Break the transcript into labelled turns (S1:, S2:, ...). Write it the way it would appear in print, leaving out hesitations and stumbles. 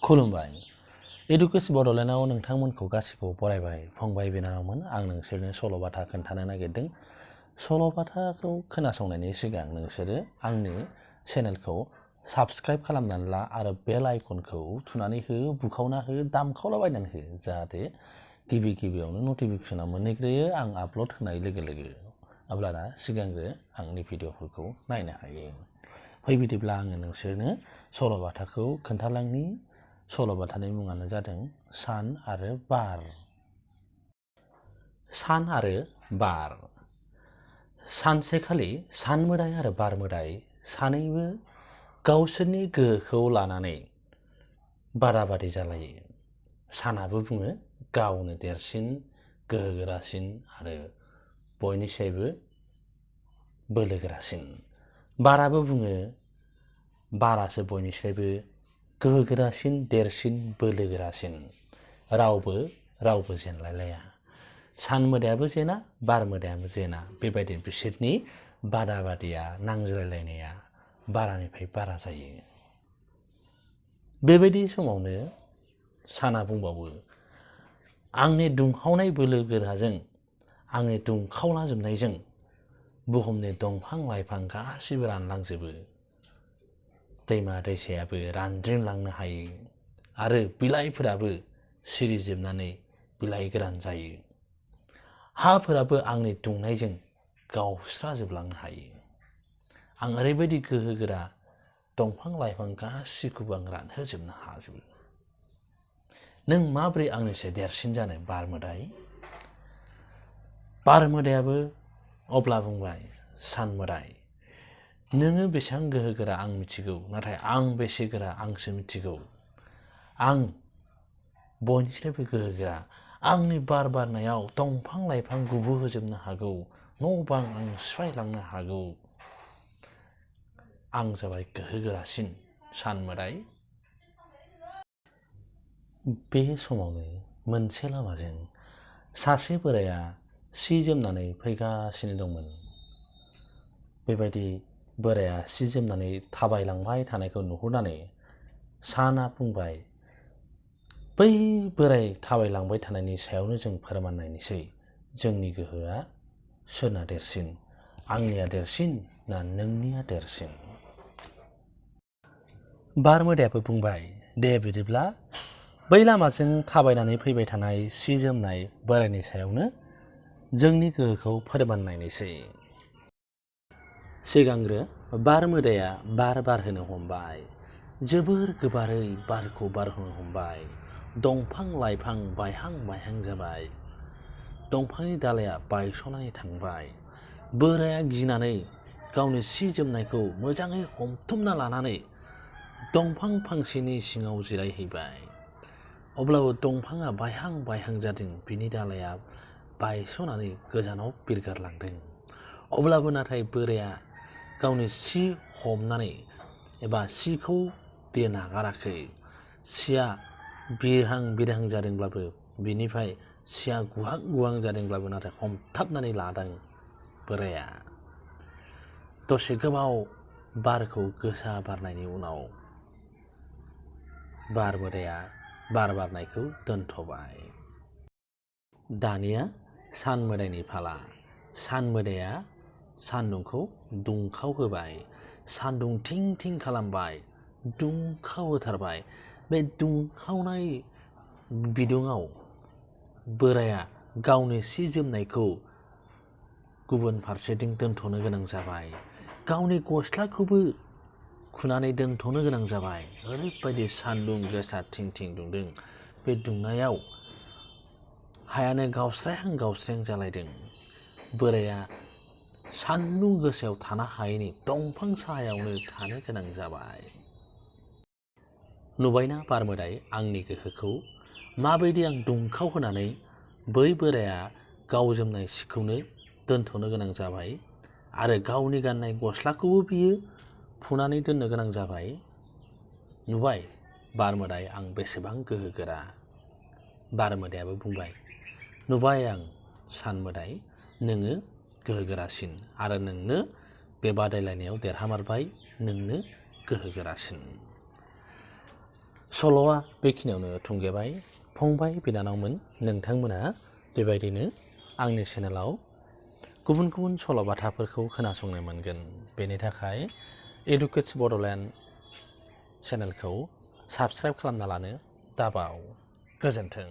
S1: खुलुमबाय। एडुकेस बड'लेण्डआव नोंथांमोनखौ गासिखौबो बरायबाय। फंबाय बिनानावमोन, आं नोंसोरनो सल'बाथा खोन्थानो नागिरदों। सल'बाथाखौ खोनासंनायनि सिगां नोंसोरो आंनि चेनेलखौ साबस्क्राइब खालामनानै ला आरो बेल आइकनखौ थुनानै हो, बुखावना हो, दामखावलाबायनानै हो, जाहाथे गिबियावनो नटिफिकेसना मोनहैग्रोयो आं आपल'ड होनाय लोगो लोगो। अब्लाना सिगांग्रो आंनि भिडिअ'फोरखौ नायनो हायो। फै बिदिब्ला आङो नोंसोरनो सल'बाथाखौ खोन्थालांनि। सल'बाथानि मुङानो जादों सान आरो बार। सान आरो बार। सानसेखालि सान मोदाय आरो बार मोदाय सानैबो गावसोरनि गोहोखौ लानानै बादाबादि जालायो। सानाबो बुङो गावनो देरसिन, गोहोगोरासिन आरो बयनिसायबो बोलोगोरासिन। बाराबो बुङो बारासो बयनिसायबो गोहोगोरासिन, देरसिन, बोलोगोरासिन। रावबो जेनलायलाया। सान मोदायाबो जेना, बार मोदायाबो जेना। बेबायदि बिसोरनि बादाबादिया, नांज्लायलायनाया बारानिफ्राय बारा जायो। बेबायदि समावनो साना बुंबावो, आंनि दुंखावनाय बोलो गोराजों, आंनि दुंखावला जोबनायजों बुहुमनि दंफां लाइफां गासिबो रानलांजोबो। दैमा दैसायाबो रानद्रिमलांनो हायो आरो बिलाइफोराबो सिरिजोबनानै बिलाइ गोरान जायो। हाफोराबो आंनि दुंनायजों गावस्राजोबलांनो हायो। आं ओरैबायदि गोहोगोरा, दंफां लाइफां गासिखौबो आं रानहोजोबनो हाजोबो। नों माबोरै आंनिसाय देरसिन जानो बार मोदाय? बार मोदायाबो अब्ला बुंबाय, सान मोदाय, नोङो बेसेबां गोहोगोरा आं मिथिगौ, नाथाय आं बेसे गोरा आंसो मिथिगौ। आं बयनिफ्रायबो गोहोगोरा। आंनि बार बारनायाव दंफां लाइफां गुबुहोजोबनो हागौ, न' बां आं सिफायलांनो हागौ। आं जाबाय गोहोगोरासिन सान मोदाय। बे समावनो मोनसे लामाजों सासे बोराया सि जोमनानै फैगासिनो दंमोन। बेबायदि बोराया सि जोमनानै थाबायलांबाय थानायखौ नुहुरनानै साना बुंबाय, बै बोराय थाबायलांबाय थानायनि सायावनो जों फोरमान नायनोसै जोंनि गोहोआ सोरना देरसिन, आंनिया देरसिन ना नोंनिया देरसिन। बार मोदायाबो बुंबाय, दे बिदिब्ला बै लामाजों थाबायनानै फैबाय थानाय सि जोमनाय बोरायनि सायावनो जोंनि गोहोखौ फोरमान नायनोसै। सिगांग्रो बार मोदाया बार बारहोनो हमबाय। जोबोर गोबारै बारखौ बारहोनो हमबाय। दंफां लाइफां बायहां बायहां जाबाय। दंफांनि दालाइया बायस'नानै थांबाय। बोराया गिनानै गावनि सि जोमनायखौ मोजाङै हमथुमना लानानै दंफां फांसेनि सिङाव जिरायहैबाय। अब्लाबो दंफाङा बायहां बायहां जादों, बिनि दालाइया बायस'नानै गोजानाव बिरगारलांदों। अब्लाबो नाथाय बोराया गावनि सि हमनानै एबा सिखौ बे नागाराखै। सिया बिरहां जादोंब्लाबो, बिनिफ्राय सिया गुहां जादोंब्लाबो नाथाय हमथाबनानै लादों बोराया। दसे गोबाव बारखौ गोसा बारनायनि उनाव बार मोदाया बार बारनायखौ दोनथ'बाय। दानिया सान मोदायनि फाला। सान मोदाया सान्दुंखौ दुंखाव होबाय। सान्दुं थिं थिं खालामबाय, दुंखाव होथारबाय। बे दुंखावनाय बिदुङाव बोराया गावनि सि जोमनायखौ गुबुन फारसेथिं दोनथ'नो गोनां जाबाय। गावनि गस्लाखौबो खुनानै दोनथ'नो गोनां जाबाय। ओरैबायदि सान्दुं गोसा थिं थिं दुंदों। बे दुंनायाव हायानो गावस्राहां जालायदों। बोराया सान्दुं गोसायाव थानो हायैनि दंफां सायावनो थानो गोनां जाबाय। नुबायना बार मोदाय आंनि गोहोखौ, माबायदि आं दुंखाव होनानै बै बोराया गाव जोमनाय सिखौनो दोनथ'नो गोनां जाबाय आरो गावनि गाननाय गस्लाखौबो बियो फुनानै दोननो गोनां जाबाय। नुबाय बार मोदाय आं बेसेबां गोहोगोरा। बार मोदायाबो बुंबाय, नुबाय आं सान मोदाय, नोङो गोहोगोरासिन आरो नोंनो बे बादायलायनायाव देरहामारबाय, नोंनो गोहोगोरासिन। सल'आ बेखिनियावनो थुंगेबाय। फंबाय बिनानावमोन, नोंथांमोना बेबायदिनो आंनि चेनेलाव गुबुन गुबुन सल'बाथाफोरखौ खोनासंनो मोनगोन। बेनि थाखाय इडुकेट्स बड'लेण्ड चेनेलखौ साबस्क्राइब खालामना लानो दाबाव। गोजोन्थों।